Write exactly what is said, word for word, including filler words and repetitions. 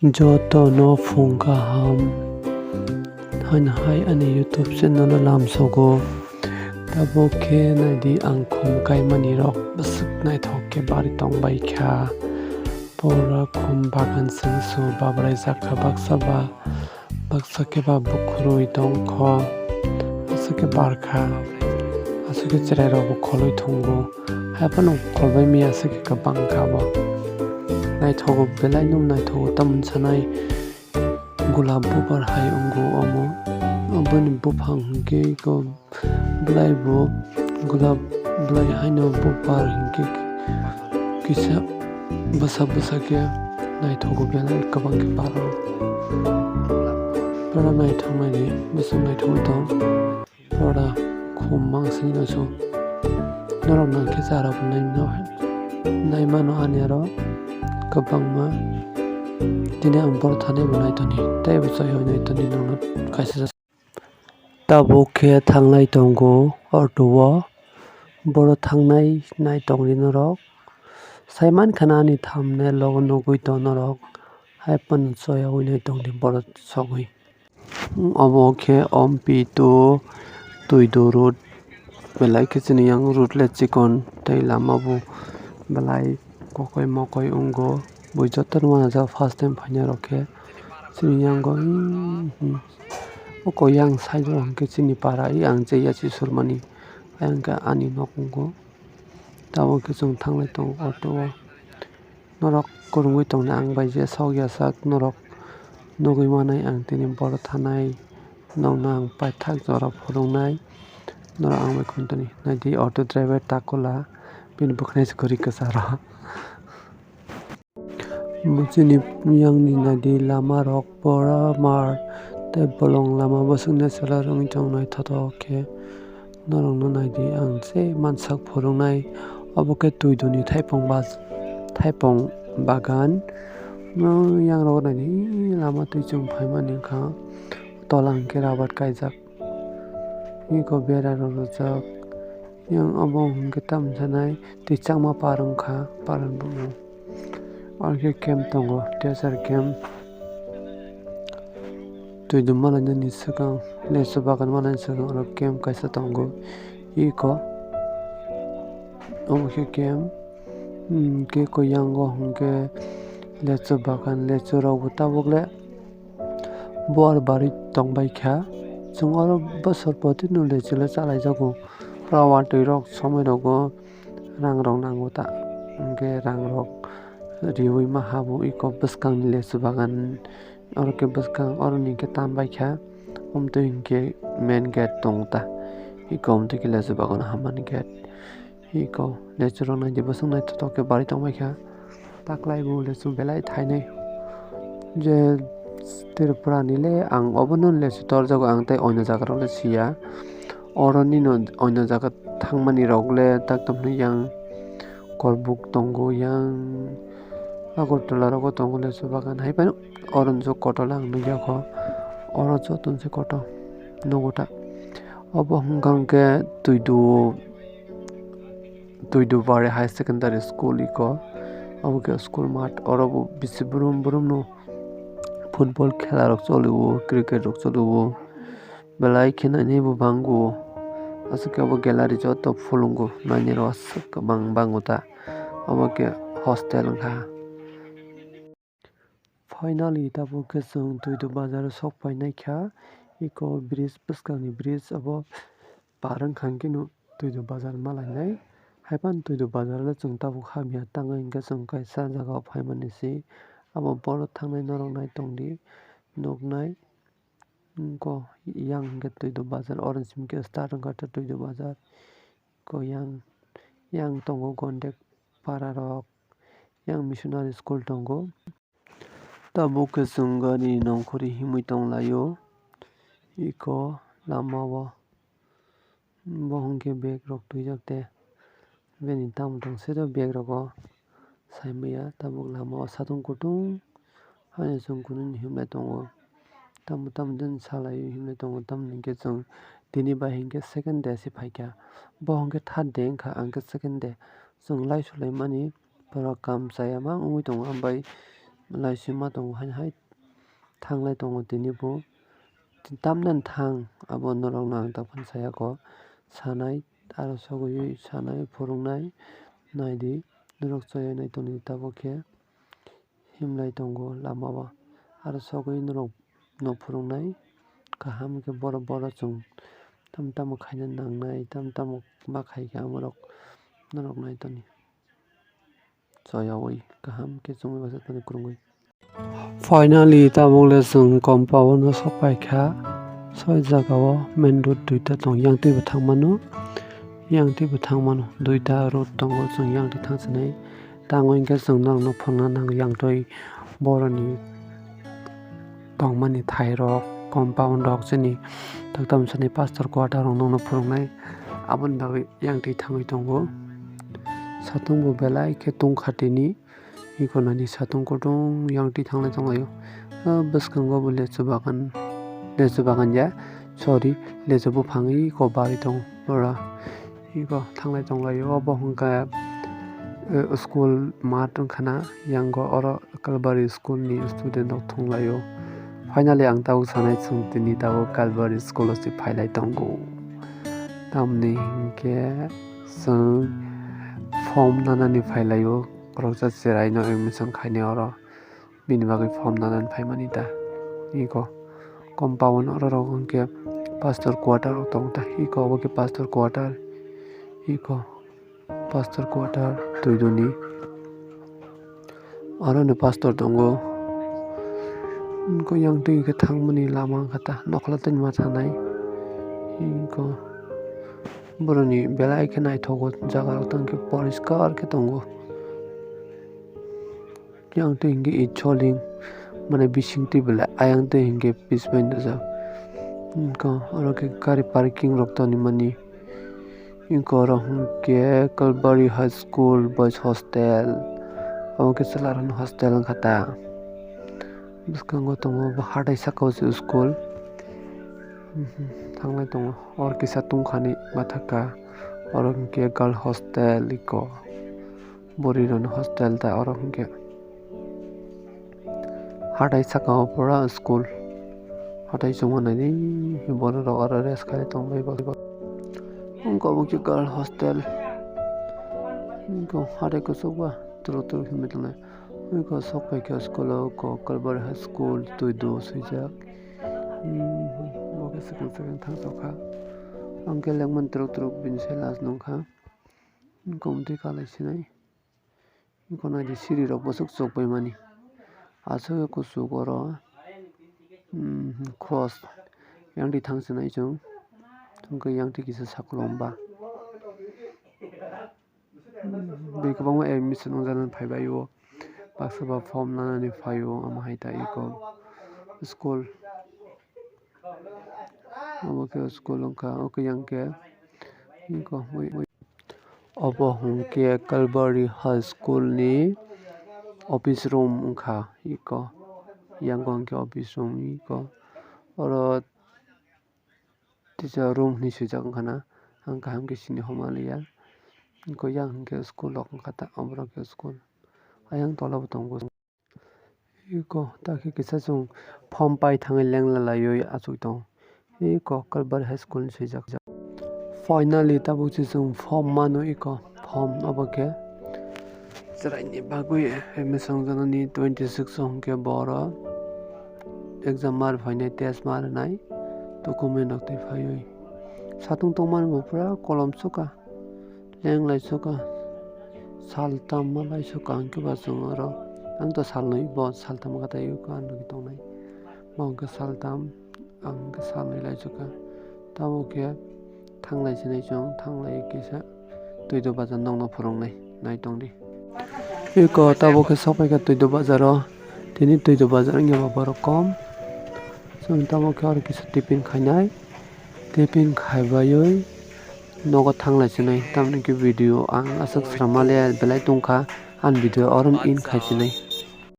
Jotono phung kaham haino hai ani YouTube channel o lamsogo. Tabuk khe naidi ang khum kaimani rok bwswk naithok khe bari tongbai kha. Pura khum bagan sengsu babrai jak kha baksa ba, baksa khe ba bukhurwi tong kho. Aswk khe bar kha, aswk khe chwrai rok bo kholwi thungo. Haiphano kholbai miya se khe kwbang kha bo. Naithogo belai no naithogo tamoni sanai gulab bubar hai wngo omo. Oboni buphang hinkhe ko belai bo gulab belai haino bubar hinkhe kisa bwsa bwsa khe naithogo belai kwbang khe baro. Belai naithok naidi bwswk naithogwi tong. Pora khum mangsini no chwng. Norok nang khe chara bo nai no, nai mano ani aro kwbangma. Tini ang borok thanai bo nai toni, tei bo choi hoi nai toni nokno kaisa. Tabuk khe thanglai tongo auto o. Borok thangnai nai tongdi norok. Sai mankha na ani thumbnail o nugwi tong norok. Hai phano choi hoi nai tongdi borok sogwi. Obo khe Ompi to Tuidu road, belai khe chini yang road le chikon tei lama bo belai kokoi mokoi wngo. Bo jotono uanajak first time phainai rok khe chini yango, hmm, hmm. Oko yang side o hwnkhe chini para, yang je yachi surmani, ayang khe ani nok wngo. Tabuk khe chwng thanglai tongo auto o. Norok kwrwngwi tongdi ang bai je sok ya sak norok nugwi manai ang tini borok thanai nokno ang paithak jora phunuknai norok ang bai khun toni naidi auto driver takula bini bwkhanai se kwrwi kwcharo. Bo chini yang ni naidi lama rok pura mar tei bolong lama bwswk naisala wngwi tong naithotok khe. Norokno naidi ang se mansak phunuknai, obo khe Tuiduni thaipung bas-, thaipung bagan. Yang rogo naidi lama twi chwng phaimani wngkha, tola hwnkhe rabar kaijak, eko bera rok rwjak. Yang obo hwnkhe tamoni sanai twi changma par wngkha, par wngkha. Aro khe camp tongo, teacher camp. Twi dum malainani swkang, lesu bagan malainani swkang oro camp kaisa tongo. Eko omo khe camp, hmm, khe koyango hwnkhe lesu bagan, lesu rokbo tabuk le buar barwi tongbai kha. Chwng oro bosor poti no lesu le chalai jago. Pura watwi rok somoi rogo rang rok nango ta, hwnkhe rang rok riui ma habo eko bwskang ni lesu bagan, oro khe bwskang oro ni hwnkhe tanbai kha, omtwi hwnkhe main gate tongo ta, eko omtwi khe lesu bagan hammani gate, eko lesu rok naidi bwswk naithotok khe barwi tongbai kha. Taklai bo lesu belai thainai. Je Tripura ni le ang obono lesu torjago ang tei oino jaga rok le siya. Oro nino oino jaga thangmani rok le tak tamo yang Korbuk tongo, yang Agartala rogo tongo lesu bagan. Hai phano oro jok kotor le ang nukya kho. Oro joto se kotor nugo ta. Obo hwnkha hwnkhe Tuidu. Tuidubari High Secondary School iko. Obo khe school math, oro bo bisi brum brum no football khela rok choli o, cricket rok choli o, belai khe nainai bo bango. Aswk khe obo gallery joto phulungo, nainai rok aswk kwbang bango ta. Obo khe hostel wngkha. Finally, tabuk khe chwng Tuidu bazar o sok phainai kha. Eko bridge bwskangni bridge abo par wngkha hwnkhe no Tuidu bazar ma lainai. Haiphano Tuidu bazar le chwng tabuk hamya tangwi hwnkhe chwng kaisa jaga o phaimani se. Abo borok thangnai norok nai tongdi, nuknai. Wngkha yang hwnkhe Tuidu bazar, oro ni simi khe start wngkha Tuidu bazar. Ko yang, yang tongo Gondek para rok, yang missionary school tongo. Tabuk khe chwng gari nongkhorwi himwi tonglaio. Iko lama o bo hwnkhe bag rok twijak te bini tamo tong side o bag rogo saimaya. Tabuk lama o satung kutung haino chwng kunu himlai tongo. Tamo tamo din salaio himlai tongo, tamoni hwnkhe chwng tini bai hwnkhe second day se phaikha. Bo hwnkhe third day wngkha, ang khe second day. Chwng lai sulaimani borok kam chaya ma wngwi tongo, ambai laisima tongo, hai hai thanglai tongo tini bo. Tamni thang abo norokno ang tongphano saya kho, sanai aro sogwi sanai phwrwngnai naidi norok chaya nai tongdi tabuk khe. Himlai tongo lama o, aro sogwi norok no phwrwngnai kaham khe borok borok chwng tamo tamo khaina nangnai, tamo tamo ma khai khe amorok norok nai toni choyaui kaham khe chwngwi bachai toni kwrwngwi. Finally tabuk le chwng compound o sok pai kha, soi jaga o main road duita tong yang twi bo thang mano, yang twi bo thang mano, duita road tongo chwng yang twi thang sinai. Tamo hinkhe chwng norokno phunukna nango yangtwi boroni tongmani thairok, compound rok chini taktam sani pastor quarter rok nokno phunuknai. Aboni bagwi yangtwi thangwi tongo. Satung bo belai khe tungkha tini, iko nani satung kutung yangtwi thanglai tonglaio. Ah, bwskango bo lechu bagan, lechu bagan ya, sorry, lechu buphang iko barwi tongo pura. Iko thanglai tonglaio, obo hwnkhe, eh, school mat wngkhana, yango oro Calvary school ni student rok thunglaio. Finally ang tabuk sanai chwng tini tabuk Calvary school o se phailai tongo. Tamni hinkhe chwng form nanani phailaio, khoroksa cheraino admission khainai oro. Bini bagwi form nanani phaimani ta. Iko compound oro rok hwnkhe pastor quarter rok tongo ta. Iko obo khe pastor quarter. Iko pastor quarter twi duni. Oro ni pastor tongo. Iko yang twi hwnkhe thangmani lama wngkha ta. Nokhla twi ma thanai. Iko boroni belai khe naithogo jaga rok tongkhe poriskar khe tongo. Yang twi hinkhe itsholing mane bising twi belai ayang twi hinkhe pis bai nujak. Wngkha oro khe gari parking rok tonwi mani. Wngkha oro hinkhe Calvary High School Boys Hostel. Obo khe chwla rokni hostel wngkha ta. Bwskango tongo bo hatai saka o se school. Thanglai tongo oro kisa tungkha ni bathaka. Oro hinkhe girl hostel iko. Bwrwi rokni hostel ta oro hinkhe. Hatai saka o pura school. Hatai chwngma naidi borok rok oro rest khai tongbai bo. Wngkha obo khe girl hostel. Wngkha hatai kuchukba twrwk twrwk hinwi tongnai. Wngkha sok pai khe school o kok Calvary High School twi do swijak. Hmm, bo khe swkang swkang thang tongkha. Ang khe lengmani twrwk twrwk bini sai last nungkha. Wngkha omo twi kalai sinai. Wngkha naidi siri rok bwswk chukbai mani. Aswk kuchuk oro, hmm, cross yang twi thang sinai chwng. Thang khe yang twi kisa sakolom ba. Hmm, twi kwbangma admission wngjaknai phaibai o. Baksa ba form nanani phai o, omo hai ta iko school. Obo khe school wngkha, o khe yang khe iko. Obo hwnkhe Calvary High School ni office room wngkha iko. Yang hwnkhe office room iko. Oro teacher room hinwi swijak wngkha na. Ang kaham khe sini homa liya. Iko yang hwnkhe school rok wngkha ta, oborok khe school. Ayang tola bo tongo. Iko ta khe kisa chwng form pai thangwi lengla laiwi achuk tongo. Iko Calvary High School ni swijak. Finally tabuk se chwng form mano iko form obo khe chwraini bagwi admission wngjaknani twenty six o hwnkhe bo oro exam ma rwphainai test ma rwnai document rok twi phaiwi satung tongmani bo pura kolom suka. Leng laisukha, saltam ma laisukha, ang khe ba chwng oro, ang to salnwi bo saltam kha tei ang nugwi tongnai. Bo hwnkhe saltam, ang hwnkhe salnwi laisukha. Tabuk khe thanglai sinai chwng, thanglai kisa Twido bazar nokno phwrwngnai, nai tongdi. Eko tabuk khe sokphaikha Twido bazaro, tini Twido bazar wngya ba borok kom. Chwng tabuk khe oro kisa tiffin khainai. Tiffin khaibaiwi nogo thanglai sinai, tamni khe video ang aswk srama le belai tongkha, ang video oro end khai sinai.